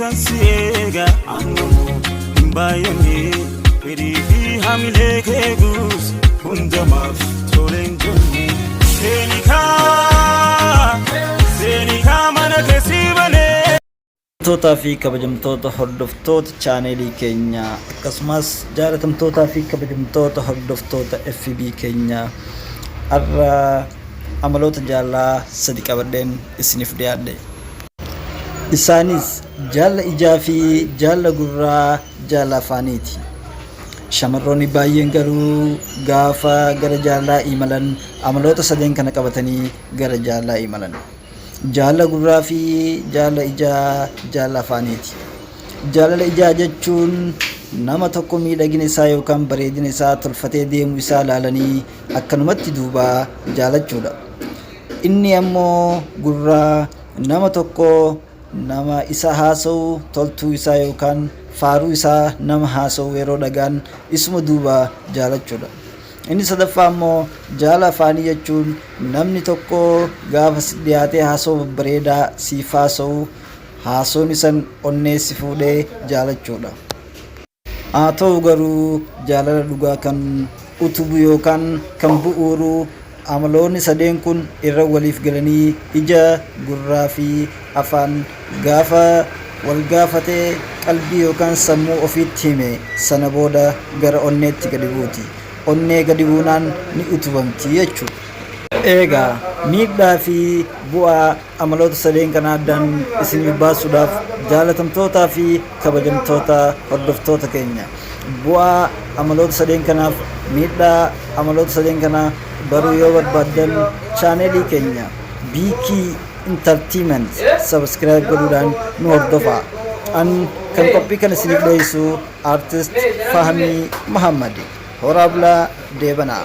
Obsaan si eega ammamoo hin baay'anne fedhii fi hamilee kee guus hundamaaf toleen jenne. Seenikaa seenikaa mana keessi banee. Kabajamtootaa fi kabajamtoota hordoftoota chaaneelii keenyaa akkasumas jaalatamtootaa fi kabajamtoota hordoftoota FB keenyaa har'a amaloota jaalalaa sadi qabadheen isiniif dhiyaadhe. Isaanis jaalala ijaa fi jaalala gurraa jaalala afaaniiti. Shamarroonni baay'een garuu gaafa gara jaalalaa imalan amaloota sadeen kana qabatanii gara jaalalaa imalan. Jaalala gurraa fi jaalala ijaa jaalala afaaniiti. Jaalala ijaa jechuun nama tokko miidhagina isaa yookaan bareedina isaa tolfatee deemuu isaa ilaalanii akkanumatti duubaa jaalachuudha. Inni ammoo gurraa nama tokko nama isa haasa'u toltuu isaa yookaan faaruu isaa nama haasa'u yeroo dhagaan isuma duuba jaalachuudha. Inni sadaffaa ammoo jaala afaanii jechuun namni tokko gaafa si dhiyaatee haasa'u babbareedaa siif haasa'u haasoon isan onnee si fuudhee jaalachuudha. Haa ta'u garuu jaalala dhugaa kan utubu yookaan kan bu'uuru amaloonni sadeen kun irra waliif galanii ija, gurraa fi afaan gaafa wal gaafatee qalbii yookaan sammuu ofiitti hime sana booda gara onneetti gadi buuti. Onnee gadi buunaan ni utubamti jechuudha. Eegaa miidhaa fi bu'aa amaloota sadeen kana addaan isiniif baasuudhaaf jaalatamtootaa fi kabajamtoota hordoftoota keenya bu'aa amaloota sadeen kanaaf miidhaa amaloota sadeen kana baruu yoo barbaaddan chaaneelii keenya Biikii Entertainment subscribe godhuudhaan nu hordofaa. An kan qophii kana isiniif dhiyeessu Artist Fahmii Muhammad. Horaa bulaa deebanaa.